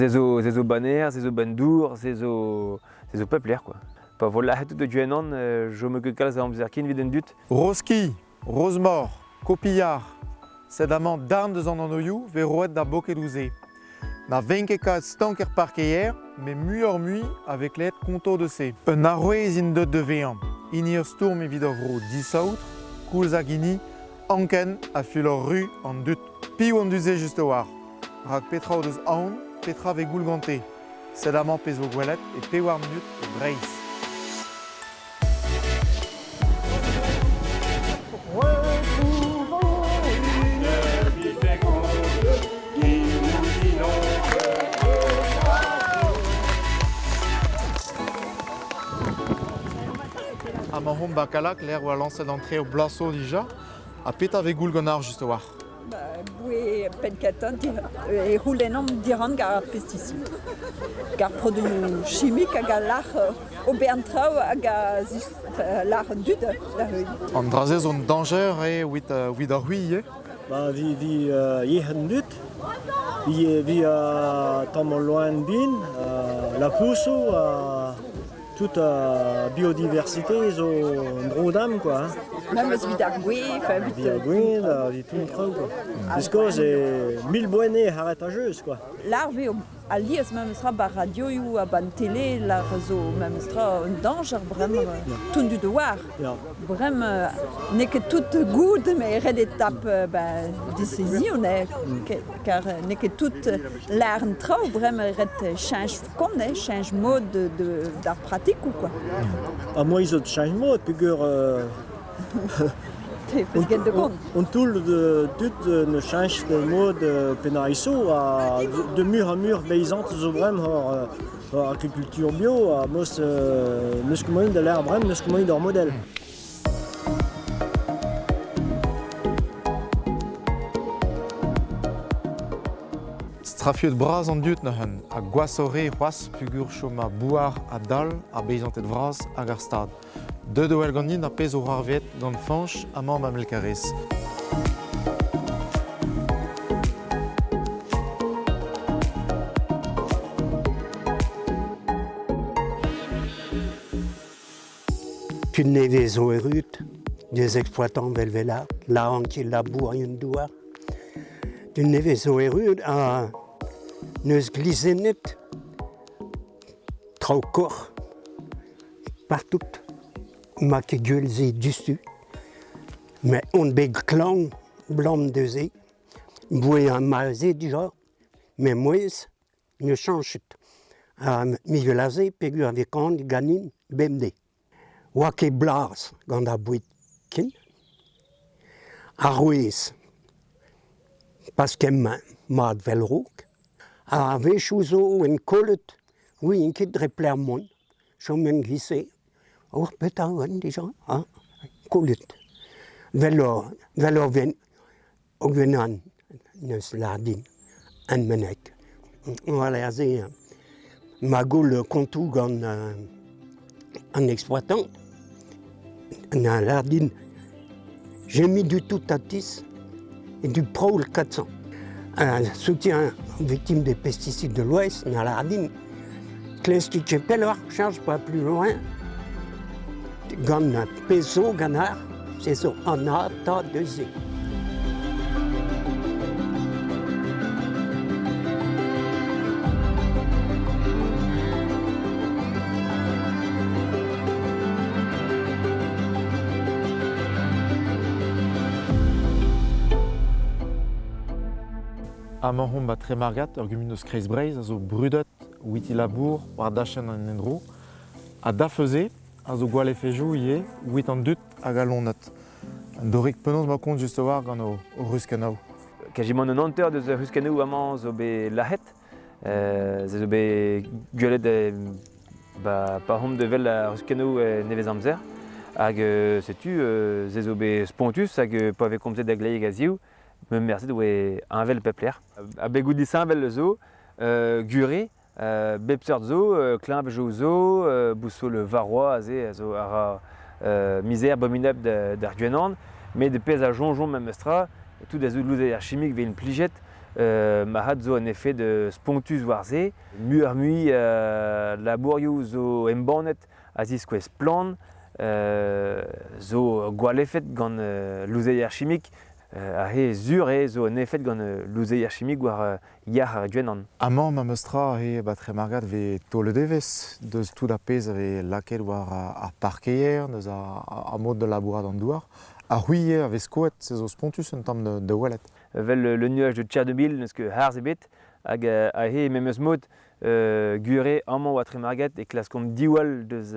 Se zo, se zo banner, se zo bann-dour, se zo, se zo pep lec'h quoi. Pa vo lâret tout gwenan, chom ket kalz a amzer ken evit an dud. Roski, Rozmor, Kopillar, sed amañ darn deus an anvioù 'vez roet d'ar bokedoù-se. Na vez ket kavet stank er parkeier, met muioc'h-mui a vez klevet konto deus se. Un arouez int deuet da vezañ, hini ur stourm evit ur vro disaotr, koulz hag hini anken ha fulor ru an dud. Piv an dud-se just a-walc'h? Rak petra o deus aon, petra 'vez goul gante? Sed amañ pezh 'vo gwelet e pevar munut e Breizh. Amañ omp ba Kallag, lec'h 'oa lañset an treoù bloaz zo dija. Ha petra 'vez goul ganeoc'h just a-walc'h? Boe penn-kentañ e c'houlennomp diran gant ar pestisid, gant ar produioù chimik hag a lâr ober an traoù hag a lâr an dud da heuilh. An dra-se zo un dañjer eo evit ar c'hwi ivez? Ba vi vi yec'hed an dud, vi vi tamm al loen bihan, lapousou ha Toute la biodiversité zo un dro dam quoi. Memes evit ar gwez, enfin evit ar gwez, evit tout traoù quoi. Biskoazh e mil boene arrêt a jeus quoi. Larv eo alies memestra 'ba radioioù ha 'ba 'n tele lar zo memestra un dañjer bremañ tout an dud a oar. Bremañ n'eo ket tout goût met ret eo tap ben décision eo kar n'eo ket tout lâr an traoù bremañ ret cheñch kont eo cheñch mod d'ar pratikoù quoi. Ha moi zo cheñch mod peogwir Peus get da gont. On toull tud ne cheñch de mod penaos ha de mur à mur beizant zo bremañ hor agriculture bio ha mos n'eus ket moaien da lâr bremañ n'eus ket moaien d'hor model. Strafuilhet bras an dud neuze ha gwashoc'h eo c'hoazh peogwir chom ar bouar a-dal ar beizanted vras hag ar stad. Deuet eo ganin ar pezh zo c'hoarvezet gant Fañch amañ ma melkarez. Tud nevez zo erruet, des exploitants 'vel 'vel lâran ket labourioù douar. Tud nevez zo erruet ha 'neus glizhennet traoù korr partout. 'Ma ket gwell se diouzhtu. Met on bet klañv 'blam neuze. 'Boe ar mare-se dija, met mouezh 'neus chañchet. Ha me 'wel aze peogwir e vez kanet ganin bemdez. 'Oa ket blaz gant ar boued ken. Arouez pas kemmañ mat 'vel raok. Ha a-wechoù zo oan kollet, ouien ket dre pelec'h mont. Chom en giz-se. Oh, petra oan dija, hañ, kollet. 'Vel ur 'vel ur ven ur wenan 'neus lâret din, un meneg. Voilà aze ma goul kontoù gant an exploitant. 'Na lâret din j'ai mis du tout à 10 et du Prowl 400. Un soutien victime des pesticides de l'Ouest 'na lâret din Klaskit ket pelloc'h, charge pas plus loin. Gant pezh zo ganeoc'h, se zo an A ta de Z. Amañ omp ba Tremargad, ur gumun eus Kreiz-Breizh a zo brudet Wiki labour war dachenn an endro ha dafeuze a zo gwall efejoù ivez evit an dud hag al loened. An dorig penaos 'ma kont just a-walc'h gant o ruskennoù. Kazimant un hanter deus ar ruskennoù amañ zo bet lazhet. Se zo bet gwelet ba pa omp da wel ar ruskennoù nevez-amzer. Hag setu se zo bet spontus hag pa vez komzet da gleiz a-ziv, me merzet oe heñvel pep lec'h. Abegoù disheñvel zo, gure, bep seurt zo, kleñvejoù zo, bousol varroa aze a zo a ra mizer abominabl d'ar gwenan, met pezh a soñjomp memestra, tout a zo louzeier chimik 'vez implijet, Marc'had zo un efed spontus war se. Muioc'h-mui labourioù zo embannet a ziskouez splann zo gwall efed gant louzeier chimik. Aze sur eo zo un efed gant louzeier chimik war yac'h ar gwenan. Amañ memes tra eo ba Tremargad 'vez taolet evezh deus tout ar pezh a vez lakaet war ar parkeier, deus ar mod da labourat an douar. Ha c'hwi eo a vez skoet, se zo spontus un tamm da welet. Evel le nuage de Tchernobyl n'eus ket harz ebet hag aze memes mod gwir eo amañ war Tremargad e klaskomp diwall deus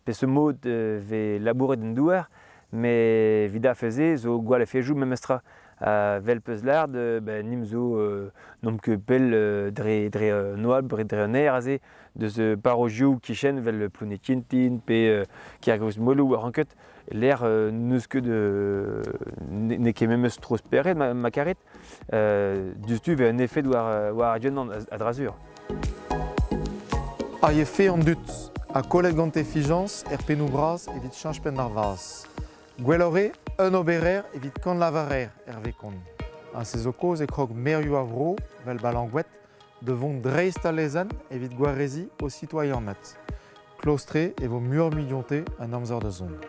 peseurt mod 'vez labouret an douar met evit ar fe-se zo gwall efedoù memestra. Vel 'peus lâret ben nim zo n'omp ket pell dre dre an oabl, dre an aer aze deus parrozioù kichen 'vel Plounekintin pe Kergrist-Moeloù a ran ket lec'h n'eus ket n'eo ket memes tro-spered ma karit. Diouzhtu e vez un efed war war ar gwenan a-dra-sur. Hag e fae an dud ha kollet gante fiziañs er pennoù bras evit cheñch penn ar vazh. Gwelloc'h eo un oberer evit kant lavarer hervez kont. Ha se zo kaoz e krog maerioù ar vro, 'vel Balangoued, da vont dreist al lezenn evit gwareziñ o sitoaianed. Klaoustre e vo muioc'h-mui dionte en amzer da zont.